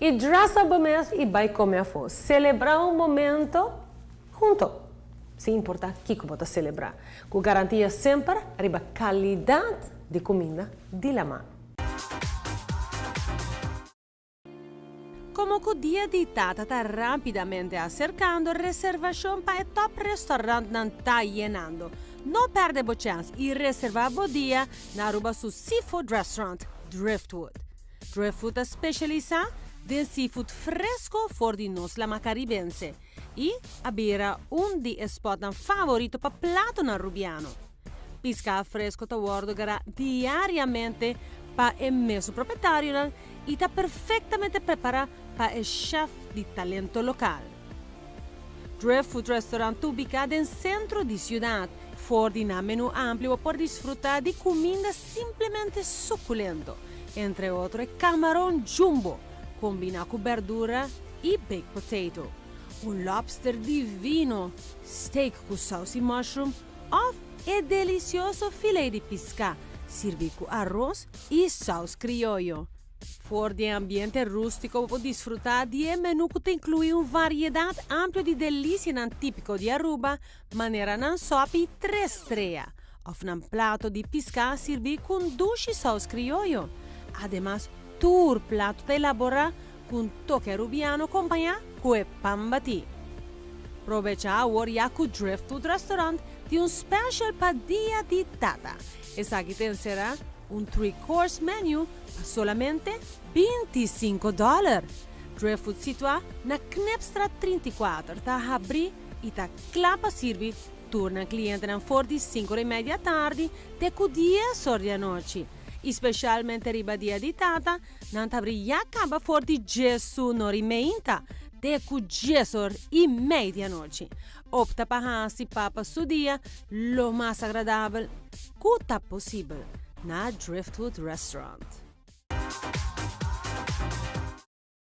Y dress up bo mes y bay come afo. Celebra un momento hunto, sin importa kico bo ta celebra, cu garantia semper riba calidad di cuminda di lama. Como cu Dia di Tata ta rapidamente acercando, reservacion pa e top restaurantnan ta yenando. No perde bo chance y reserva bo dia na Aruba su seafood restaurant, Driftwood. Driftwood ta specialisa den seafood fresco for di nos lama Caribense y a bira un di e spotnan favorito pa platonan Rubiano. Pisca fresco ta wordo gara diariamente pa e mesun propetarionan y ta perfectamente prepara pa e chef di talento local. Driftwood Restaurant ta ubica den centro di ciudad. For di nan menu amplio bo por disfruta di cuminda simplemente suculento, entre otro e camaron jumbo combina cu berdura y baked potato, un lobster divino, steak cu saus y mushroom of e delicioso filet di pisca sirbi cu aros y saus crioyo. For di e ambiente rústiko bo por disfrutá di e menú ku ta inkluí un variedat amplio di delisianan típiko di Aruba, manera nan sòpi tres strea òf nan plato di piská sirbí ku un dushi sous krioyo. Ademas, tur plato ta elaborá ku un toke arubiano kompañá ku e pan batí. Probechá awor ya ku Driftwood Restaurant tin un special pa Dia di Tata. Esaki ta enserá Un three course menu pa solamente 25 dòler. Driftwood situá na Knipstraat 34 ta habrí i ta kla pa sirbi tur nan klientenan for di sinku ora i media atardi te ku dies or di anochi. I spesialmente riba Dia di Tata nan ta habrí ya kaba for di diesun or i meinta te ku dies or i mei di anochi. Opta pa hasi papa su dia lo mas agradabel ku ta posibel na Driftwood Restaurant.